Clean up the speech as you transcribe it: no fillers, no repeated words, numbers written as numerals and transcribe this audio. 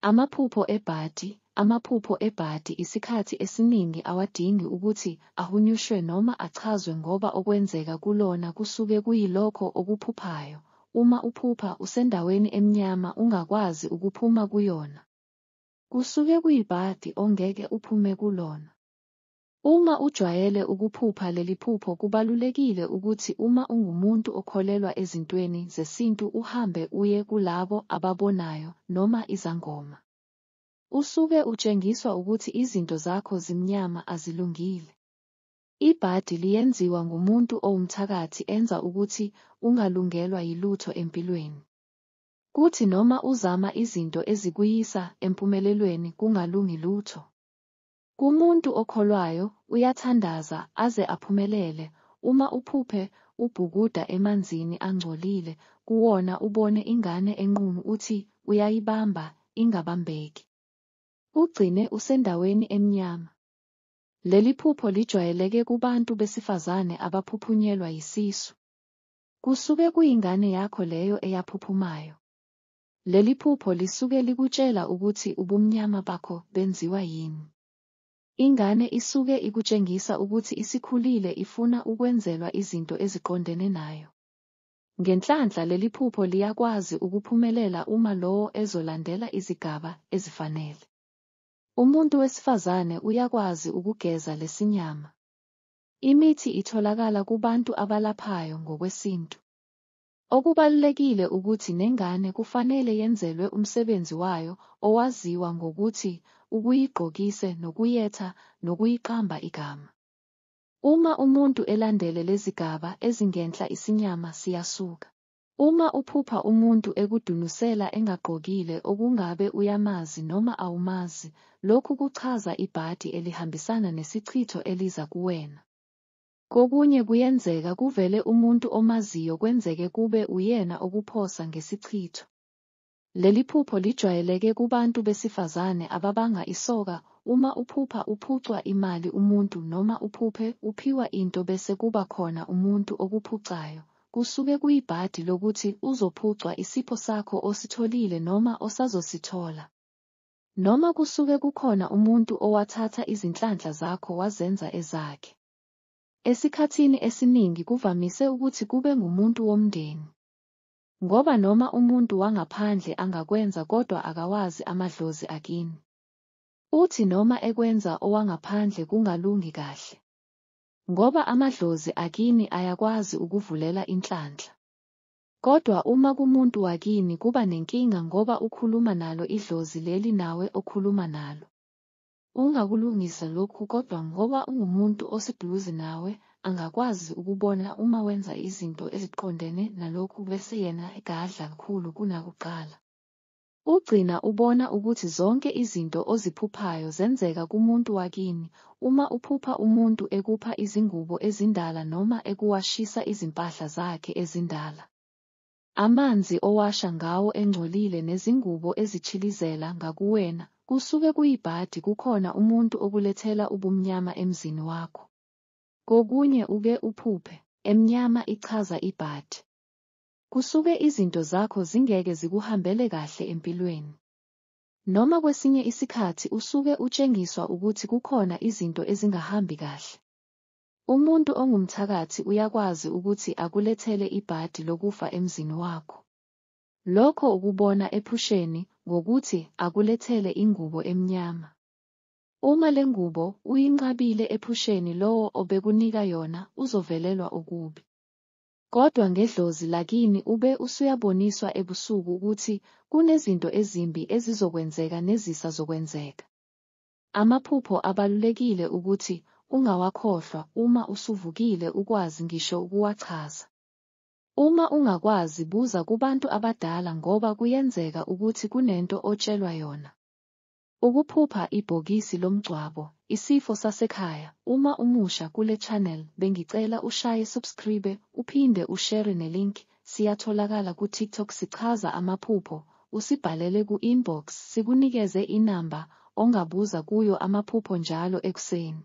Amaphupho ebhadi. Amaphupho ebhadi isikhathi esiningi awadingi ukuthi ahunyushwe noma achazwe ngoba okwenzeka kulona kusuke kuyilokho okuphuphayo. Uma uphupha usendaweni emnyama ungakwazi ukuphuma kuyona. Kusuke kuyibhadi ongeke uphume kulona. Uma ujwayele ukuphupha leli phupho kubalulekile ukuthi uma ungumuntu okholelwa ezintweni zesintu uhambe uye kulabo ababonayo noma izangoma. Usuke utshengiswa ukuthi izinto zakho zimnyama azilungile. Ibhadi liyenziwa ngumuntu owumthakathi enza ukuthi ungalungelwa yilutho empilweni. Kuthi noma uzama izinto ezikuyisa empumelelweni kungalungi lutho. Kumuntu okholwayo uyathandaza aze aphumelele. Uma uphuphe ubhukuda emanzini angcolile, kuwona ubone ingane enqunu uthi uyayibamba ingabambeki. Ugcine usendaweni emnyama. Leli phupho lijwayeleke kubantu besifazane abaphuphunyelwa yisisu. Kusuke kuyingane yakho leyo eyaphuphumayo. Leli phupho lisuke likutshela ukuthi ubumnyama bakho benziwa yini. Ingane isuke ikutshengisa ukuthi isikhulile ifuna ukwenzelwa izinto eziqondene nayo. Ngenhlanhla leli phupho liyakwazi ukuphumelela uma lowo ezolandela izigaba ezifanele. Umuntu wesifazane uyakwazi ukugeza lesinyama. Imithi itholakala kubantu abalaphayo ngokwesintu. Okubalulekile ukuthi nengane kufanele yenzelwe umsebenzi wayo owaziwa ngokuthi ukuyigqokise nokuyetha nokuyiqamba igama. Uma umuntu elandele lezigaba ezingenhla isinyama siyasuka. Uma uphupha umuntu ekudunusela engagqokile okungabe uyamazi noma awumazi, lokhu kuchaza ibhadi elihambisana nesichitho eliza kuwena. Kokunye kuyenzeka kuvele umuntu omaziyo kwenzeke kube uyena okuphosa ngesichitho. Leli phupho lijwayeleke kubantu besifazane ababanga isoka. Uma uphupha uphucwa imali umuntu noma uphuphe uphiwa into bese kuba khona umuntu okuphucayo, kusuke kuyibhadi lokuthi uzophucwa isipho sakho ositholile noma osazosithola. Noma kusuke kukhona umuntu owathatha izinhlanhla zakho wazenza ezakhe. Esikhathini esiningi kuvamise ukuthi kube ngumuntu womndeni. Ngoba noma umuntu wangaphandle angakwenza kodwa akawazi amadlozi akini. Uthi noma ekwenza owangaphandle kungalungi kahle. Ngoba amadlozi akini ayakwazi ukuvulela inhlanhla. Kodwa uma kumuntu wakini kuba nenkinga ngoba ukhuluma nalo idlozi leli nawe okhuluma nalo. Ungakulungisa lokhu kodwa ngoba ungumuntu oseduze nawe angakwazi ukubona uma wenza izinto eziqondene nalokhu bese yena egadla kakhulu kunakuqala. Ugcina ubona ukuthi zonke izinto oziphuphayo zenzeka kumuntu wakini. Uma uphupha umuntu ekupha izingubo ezindala noma ekuwashisa izimpahla zakhe ezindala. Amanzi owasha ngawo engcolile nezingubo ezichilizela ngakuwena, kusuke kuyibhadi kukhona umuntu okulethela ubumnyama emzini wakho. Kokunye uke uphuphe, emnyama ichaza ibhadi. Kusuke izinto zakho zingeke zikuhambele kahle empilweni. Noma kwesinye isikhathi usuke utshengiswa ukuthi kukhona izinto ezingahambi kahle. Umuntu ongumthakathi uyakwazi ukuthi akulethele ibhadi lokufa emzini wakho. Lokho ukubona ephusheni ngokuthi akulethele ingubo emnyama. Uma le ngubo uyinqabile ephusheni lowo obekunika yona uzovelelwa okubi. Kodwa ngedlozi lakini ube usuyaboniswa ebusuku ukuthi kunezinto ezimbi ezizokwenzeka nezisazokwenzeka. Amaphupho abalulekile ukuthi ungawakhohlwa uma usuvukile ukwazi ngisho ukuwachaza. Uma ungakwazi buza kubantu abadala ngoba kuyenzeka ukuthi kunento otshelwa yona. Ukuphupha ibhokisi lomgcwabo, isifo sasekhaya. Uma umusha kule channel bengicela ushaye subscribe uphinde ushare nelink. Siyatholakala ku-TikTok sichaza amaphupho, usibhalele ku-inbox sikunikeze inamba ongabuza kuyo amaphupho njalo ekuseni.